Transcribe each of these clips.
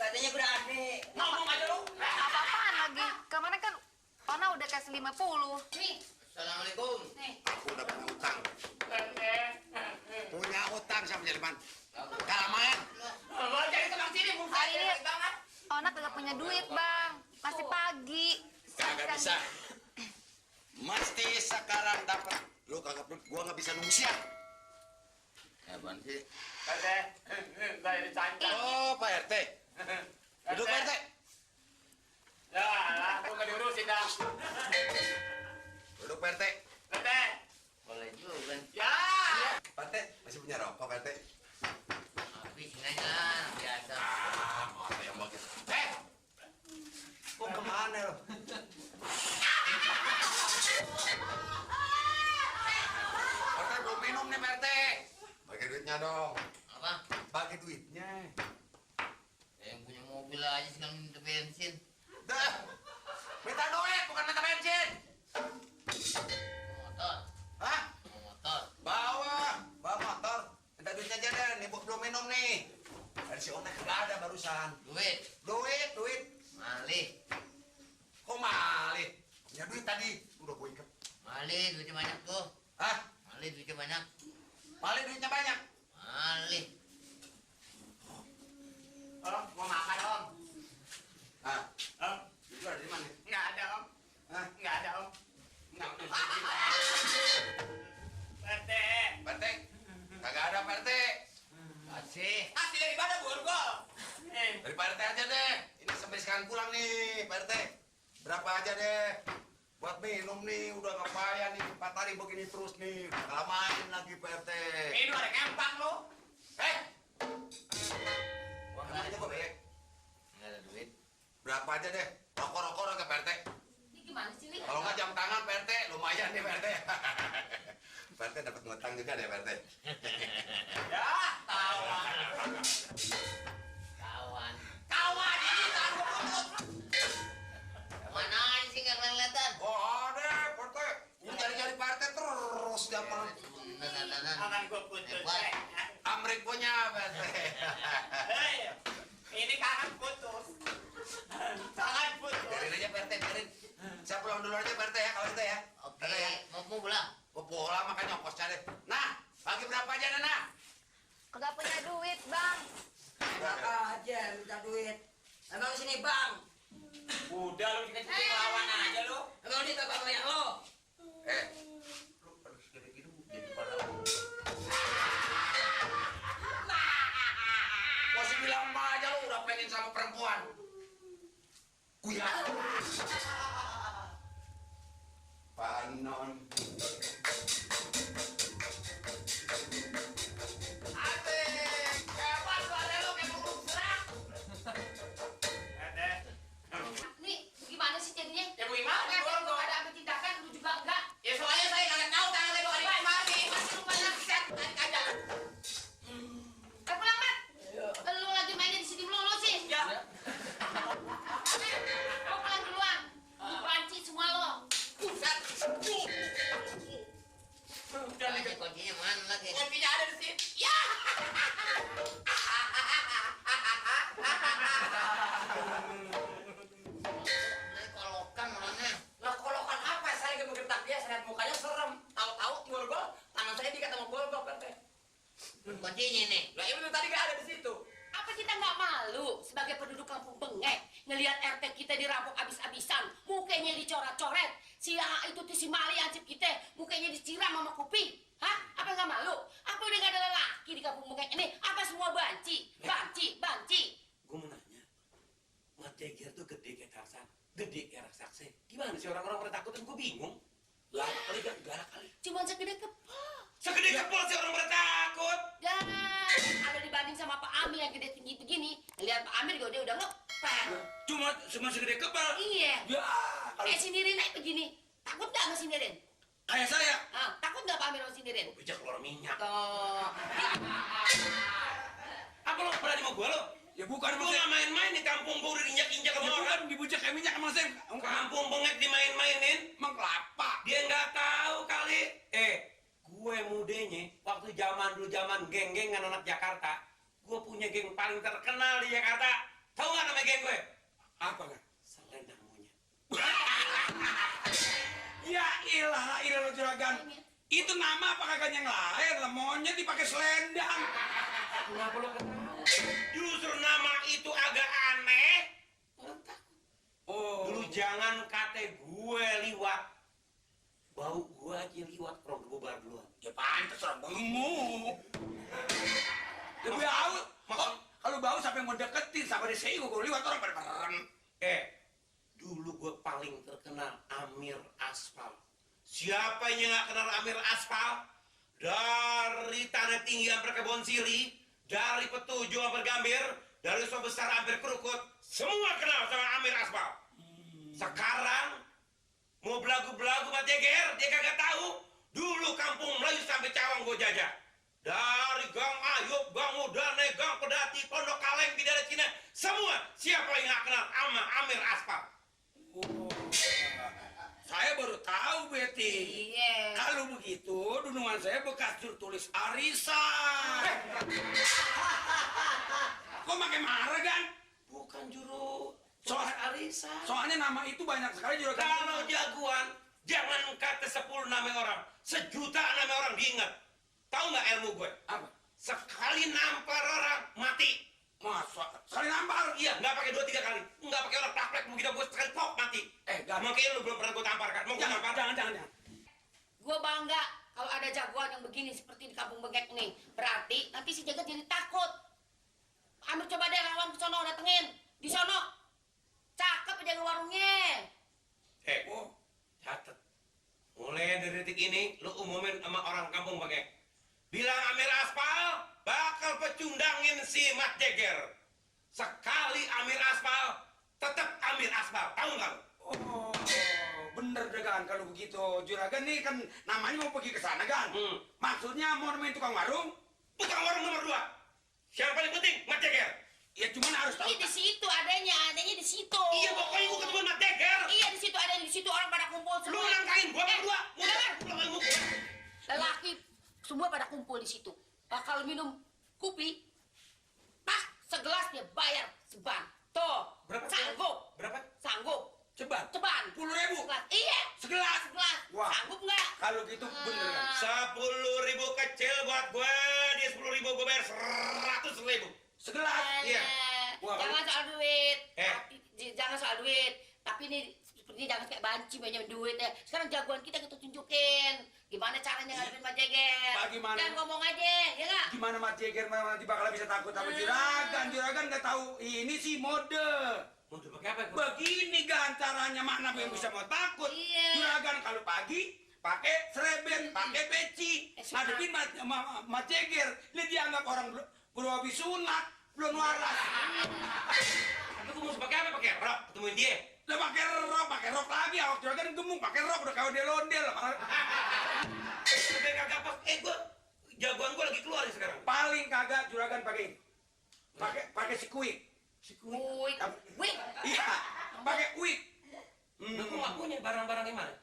Katanya berani. Ngomong aja lu. Apa-apaan lagi? Kemarin kan Ona udah kasih 50. Nih. Assalamualaikum. Nih. Aku udah punya utang. Punya utang sama Jerman. Kalah main. Lo jadi tukang sini muka Hari ini banget. Ona kagak punya duit, Bang. Masih pagi. Kagak bisa. Mesti sekarang dapat. Lu kagak, gua nggak bisa nunggu siang. Apaan sih? RT, saya dicancang. Oh, Pak RT. Duduk Pak RT. Ya, aku nggak diurusin dah. Duduk Pak RT. RT. Boleh juga. Ya. Pak RT masih punya rokok Pak RT. Habisin aja lah, biasa. Mau apa yang bagus? Kok kemana lo? Pak RT belum minum nih Pak RT. Bagi duitnya dong. Apa? Bagi duitnya. Yang punya mobil aja sekarang minta bensin. Dah. Minta duit bukan minta bensin. Motor. Hah? Motor. Bawa motor. Minta duitnya aja deh. Nih belum minum nih. Dari si Onek nggak ada barusan. Duit. Malih. Kok malih? Punya duit tadi. Udah gue ikat. Malih duitnya banyak tuh. Hah? Malih duitnya banyak. Malih duitnya banyak. Malih. Om, mau makan om? Hah? Om, Itu ada di mana? nggak ada om. Hah? Nggak ada om. Nggak ada. RT. Pak RT. Kagak ada Pak RT. Kasih. Asli dari mana borgol? Dari Pak RT aja deh. Ini sampai sekarang pulang nih Pak RT. Berapa aja deh. Buat minum nih, udah nggak payah nih. 4 hari begini terus nih. Udah main lagi Pak RT. Ini ada kempang lo. Uang aja kok Bek. Nggak ada duit. Berapa aja deh. Rokok-rokok ke Pak RT. Ini gimana sih, Li? Kalau nggak jam tangan Pak RT, lumayan nih Pak RT. Pak RT dapat ngutang juga deh Pak RT. Ya, kawan. Kawan. Kawan ini tak gua putus. Mana aja sih nggak kelihatan? Oh ada Pak RT. Ini cari-cari Pak RT terus zaman. Akan gua putus. Hebat. Amrik punya Pak RT. Hei, ini kangen putus. Sangat putus. Biarin aja Pak RT, biarin. Saya pulang dulu aja Pak RT ya, kalau gitu ya. Oke, RT ya. mau pulang? Gua pulang makanya ongkosnya deh. Nah, bagi berapa aja Nana? Kagak punya duit, Bang. Enak aja minta duit. Emang sini bang? Udah lu dikasih lawan aja lu. Emang ini kakak banyak lo? Lu harus gede gitu jadi pada. Masih bilang emak aja lu udah pengen sama perempuan. Kuya. Panon. Asik, hebat suara lu kayak burung serak. Nih, gimana sih jadinya? Ya bagaimana? Kan Gua belum ada ambil tindakan, lu juga enggak. Ya soalnya saya nggak tahu tangan saya bawa di mari. Masih lupa set tarik aja. Pulang, Mat. Lu lagi mainnya di sini melulu sih. Ya. Mau pulang duluan. Lu banci semua lo. Buset. Udah nih. Tanya kuncinya mana lagi? Kuncinya ada di sini. Ya. Mulai kolokan orangnya. Lah kolokan apa? Saya gak menggertak dia, saya lihat mukanya serem. Tahu-tahu borgol, tangan saya diikat sama borgol, Pak. Kuncinya nih. Lah itu tadi gak ada di situ. Apa kita nggak malu sebagai penduduk kampung Bengek ngelihat RT kita dirampok abis-abisan, mukanya dicoret-coret, si itu tuh si Mali ansip kita, mukanya disiram sama kopi, hah? Apa nggak malu? Apa udah nggak ada lelaki di kampung Bengek ini? Apa semua banci? Gue mau nanya, Mat Jeger tuh gede kayak Tarzan, gede kayak raksasa. Gimana sih orang-orang pada takut? Gue bingung. Galak kali gak? Galak kali. Cuma segede kepala. Segede kepala sih orang pada takut. Dan kalau dibanding sama Pak Amir yang gede tinggi begini, lihat Pak Amir juga dia udah ngepel. Cuma segede kepala. Iya. Ya, Kayak si Nirin aja begini. Takut nggak sama si Nirin? kayak saya. Ah, takut nggak Pak Amir sama si Nirin? Bijak keluar minyak. Tuh. Apa lo berani mau gue lo? Ya bukan. Gue gak main-main di kampung gue udah injak-injak sama orang. Bukan dibujak kayak minyak emang saya. Kampung Bengek dimain-mainin. Emang kelapa. Dia nggak tahu kali. Gue mudanya waktu zaman dulu zaman geng-gengan anak Jakarta. Gue punya geng paling terkenal di Jakarta. Tahu nggak? juragan. Itu nama apa kagak yang lain lah, monyet dipakai selendang. Kenapa lo ketawa? Justru nama itu agak aneh. Orang takut. Oh, Dulu jangan kate gue liwat. Bau gue aja liwat, orang gue bar duluan. ya pantes orang gemuk. Lebih bau. Maksud- Kalau bau siapa yang mau deketin sama dia saya gue liwat orang pada merem. Dulu gue paling terkenal Amir Aspal. Siapa yang nggak kenal Amir Aspal? Dari Tanah Tinggi sampai Kebon Siri, dari Petuju sampai Gambir, dari Sumber Besar sampai Krukut, semua kenal sama Amir Aspal. Sekarang mau belagu-belagu sama Jeger, dia kagak tahu. Dulu kampung Melayu sampai Cawang gue jajah. Dari Gang Ayub, Gang Udane, Gang Pedati, Pondok Kaleng, Bidara Cina, semua siapa yang nggak kenal sama Amir Aspal? Saya baru tahu Betty. Iya. Kalau begitu, dunungan saya bekas juru tulis arisan. Kok makin marah kan? Bukan juru Soal arisan. Soalnya nama itu banyak sekali juragan. Kalau jagoan, jangan kata 10 nama orang, 1.000.000 nama orang diingat. Tahu nggak ilmu gue? Apa? Sekali nampar orang, mati. Masa? Sekali nampar? Iya, nggak pakai 2-3 kali. Nggak pakai orang plak-plak begitu gue sekali pok mati. Gak Makanya lu belum pernah gue tampar kan? Mau gue Jangan, tampar? jangan. Gue bangga kalau ada jagoan yang begini seperti di Kampung Bengkek nih. Berarti nanti si Jagat jadi takut. Amir coba deh lawan ke sono, datengin. Di sono. Cakep jaga warungnya. Oh, Catet. Mulai dari detik ini, lu umumin sama orang kampung Bengkek. Bilang Amir Aspal bakal pecundangin si Mat Jeger. Sekali Amir Aspal, tetap Amir Aspal. Tahu nggak lu? oh, bener Juragan kalau begitu. Juragan nih kan namanya mau pergi ke sana kan? Maksudnya mau nemuin tukang warung? Tukang warung nomor 2. Siapa paling penting? Mat Jeger. Ya cuman harus tahu. Iya di situ adanya di situ. Iya pokoknya gua ketemu Mat Jeger. Iya di situ adanya, di situ orang pada kumpul Lu semua. langkain gua nomor 2. Dengar. Mudah. Lelaki semua pada kumpul di situ. Bakal minum kopi. Segelas dia bayar seban. Tuh, Berapa? sanggup. Berapa? Sanggup. Ceban. Ceban. 10.000. Segelas. Iya. Segelas. Segelas. Wah. Sanggup nggak? Kalau gitu bener kan? 10.000 kecil buat gua, dia 10.000 gua bayar 100.000. Segelas. Iya. Wah, Jangan soal duit. Eh. Jangan soal duit. Tapi ini seperti jangan kayak banci banyak duit ya. Sekarang jagoan kita tunjukin. Gimana caranya ngadepin Mas Jeger. Bagaimana? Jangan ngomong aja, ya nggak? Gimana Mat Jeger nanti bakal bisa takut sama Juragan? Juragan nggak tahu ini sih mode. Mau pakai apa gua? Begini kan caranya mana yang bisa mau takut. Iya. Juragan kalau pagi pakai sereben, pakai peci. Ngadepin Mat Jeger, dia dianggap orang belum habis sunat, belum waras. Tapi gua mau pakai apa? Pakai rok ketemuin dia. Lah pakai rok lagi. Awak Juragan gemuk, pakai rok udah kayak dia londel. Udah kagak pas. Gua jagoan gua lagi keluar nih sekarang. Paling kagak Juragan pakai ini. Pakai si kuik. Wih, wih. Iya, pakai kuik. Nah, gua nggak punya barang-barang yang mana?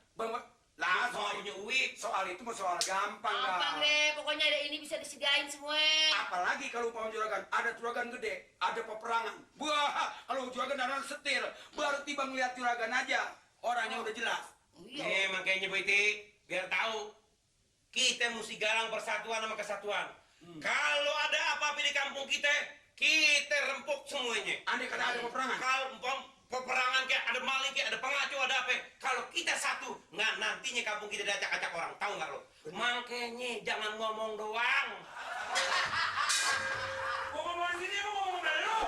Lah, Soal punya uik. soal itu mah soal gampang Gampang lah. deh, pokoknya ada ini bisa disediain semua. Apalagi kalau umpama Juragan, ada Juragan gede, ada peperangan. Wah, kalau Juragan dandan setir, baru tiba ngeliat Juragan aja, orangnya udah jelas. Nih makanya Bu Iti, biar tahu kita mesti galang persatuan sama kesatuan. Kalau ada apa-apa di kampung kita rempuk semuanya. Andai kata ada peperangan. Kalau peperangan kayak ada maling kayak ada pengacu ada apa? Kalau kita satu, nggak nantinya kampung kita diacak-acak orang, tahu nggak lo? Makanya jangan ngomong doang. Mau ngomong gini, mau ngomong dari lu.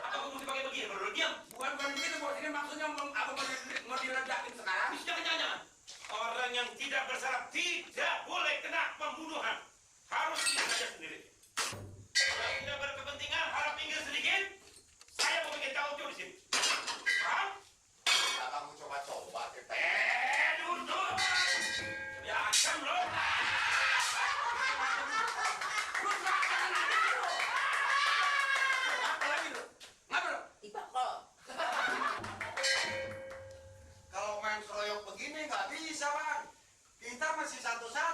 Apa gue mesti pakai begini? Baru diam. Bukan begitu, bos. Ini maksudnya apa mau diledakin sekarang? Jangan. Orang yang tidak bersalah tidak boleh kena pembunuhan. Harus ini saja sendiri. Kalau tidak berkepentingan, harap pinggir sedikit. Saya mau bikin cowok di sini. Paham? Kamu coba-coba kita. Duduk. Ya, asam lo. Apa lagi lu? Ngapa lu? Kalau main keroyok begini nggak bisa, Bang. Kita masih satu-satu.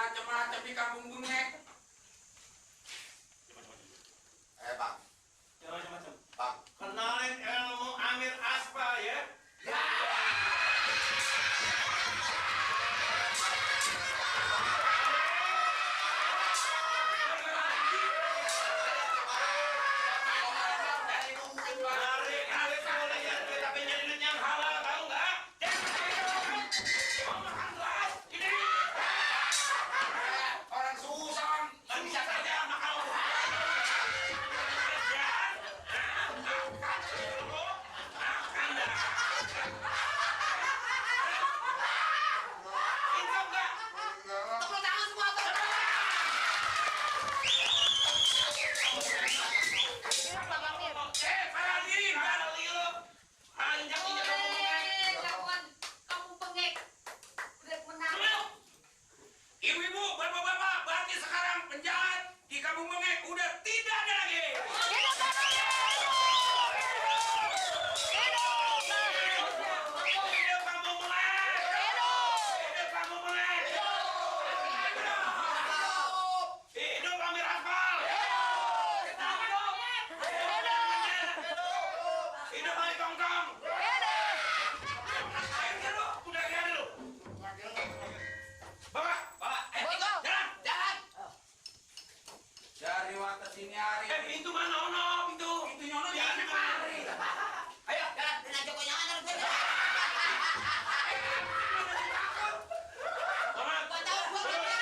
macam-macam di kampung bengek. Bang. Jangan macam-macam. Bang. Kenalin ilmu Amir Aspal ya. Tarik boleh ya, tapi nyari duit yang halal, tahu nggak? Orang susah, Nggak bisa kerja sama kamu. Itu nggak? Tepuk tangan semua tuh. Hidup Bang Amir. Faradi, kali lu. Injak-injak kamu bengek. Lawan kampung bengek. Udah menang. ibu-ibu, bapak-bapak, berarti sekarang penjahat di kampung bengek udah tidak ada lagi. Hidup Bang Amir. Hidup kamu bengek. Hidup kamu bengek. Hidup Amir Aspal. Hidup Ali Tongkong. Udah lihat dulu. Bapak, jalan. Dari waktu sini hari. Pintu mana? Ono, pintu. Itu nyono Jangan jangan dimari. Ayo. Jalan dengan Joko jangan terus. Mamat. Gua tahu gua kena.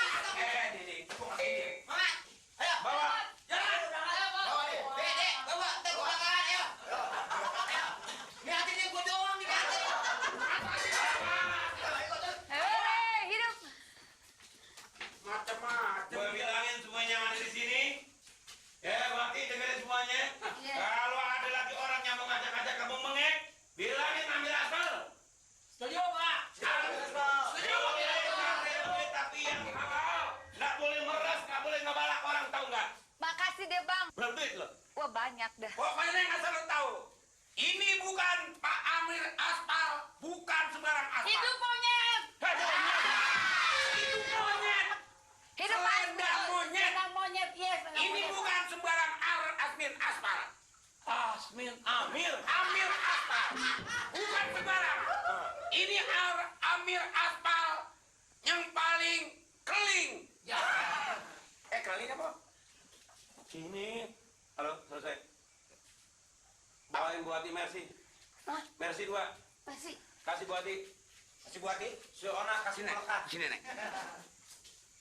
Dede, cukup lagi. Mamat. Ayo. Bawa. Jalan. Bawa nih. Dek, bawa tengok belakang ayo. Lihatin nih gua doang nih lihatin. Hidup. Macam-macam. Gue bilangin semuanya yang ada di sini. Ya, berarti dengerin semuanya. Iya. Kalau ada lagi orang yang mau ngajak-ngajak kamu mengek, bilangin Amir Aspal. Setuju, Pak. Setuju. Tapi yang halal. Nggak boleh meres, nggak boleh ngebalak orang, tahu nggak? Makasih deh Bang. Berapa duit lo? Wah banyak dah. Pokoknya yang asal lo tahu. Ini bukan Pak Amir Aspal, bukan sembarang aspal. Hidup monyet. Itu monyet. Hidup Selendang Aspal. monyet. Senang monyet, yes. senang Ini monyet. bukan sembarang Asmin Aspal. Asmin Amir. Amir Aspal. Bukan sembarang. Ini Amir Aspal yang paling keling. Keling apa? Sini. Halo, selesai. Bawain buati Mercy. Hah? Mercy 2. Masih. Kasih buati. Kasih buati. Si Ona kasih Sini, melekat. sini nek.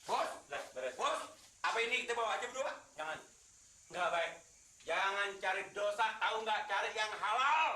Bos, Lah, beres. bos, apa ini kita bawa aja berdua? Jangan. Nggak baik. Jangan cari dosa, tahu nggak? Cari yang halal.